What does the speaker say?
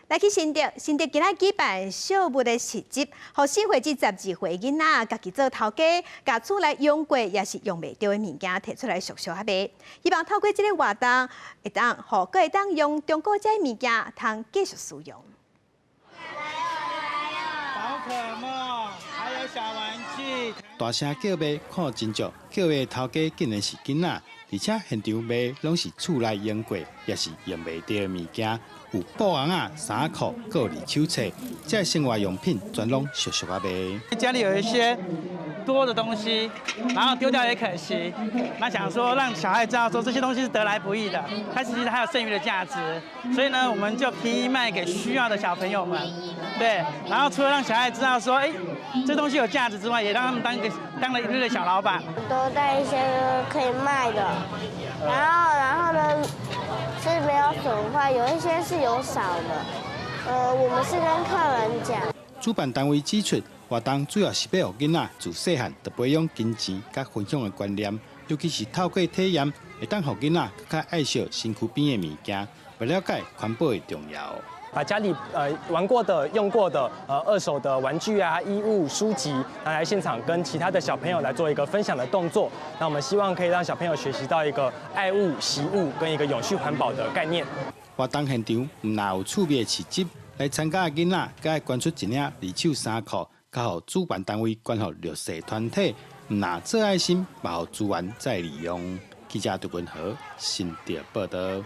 來去新竹，新竹今仔舉辦惜物的市集，予4歲至12歲囡仔家己做頭家，共厝內用過抑是用袂著的物件提出來俗俗仔賣。希望透過這个活動，會當予閣會當用中古這物件，通繼續使用。寶可夢，還有小玩具。大聲叫賣看真足，叫賣頭家竟然是囡仔，而且現場賣攏是厝內用過，抑是用袂著的物件，有布尪仔、衫褲、閣有二手冊，這生活用品全攏俗俗仔賣。家裡有一些多的東西，然後丟掉也可惜。那想說讓小孩知道說這些東西是得來不易的，它其實還有剩餘的價值，所以呢，我們就便宜賣給需要的小朋友們。對，然後除了讓小孩知道說，哎，這東西有價值之外，也讓他們當一個當了一日的小老闆。多帶一些可以賣的，然後呢是沒有損壞，有一些是有少的。我們是跟客人講。主辦單位指出，活動主要是欲予囡仔自細漢就培養金錢佮分享的觀念，尤其是透過體驗，會當予囡仔閣較愛惜身軀邊的物件，來了解環保的重要。把家裡玩過的、用過的二手的玩具啊、衣物、書籍拿來現場跟其他的小朋友來做一個分享的動作。那我們希望可以讓小朋友學習到一個愛物、惜物跟一個永續環保的概念。活動現場毋但有趣味的市集，來參加的囡仔，閣會捐出一領二手衫褲，佮予主辦單位捐予弱勢團體，毋但做愛心，嘛予資源再利用。記者杜文和新竹報道。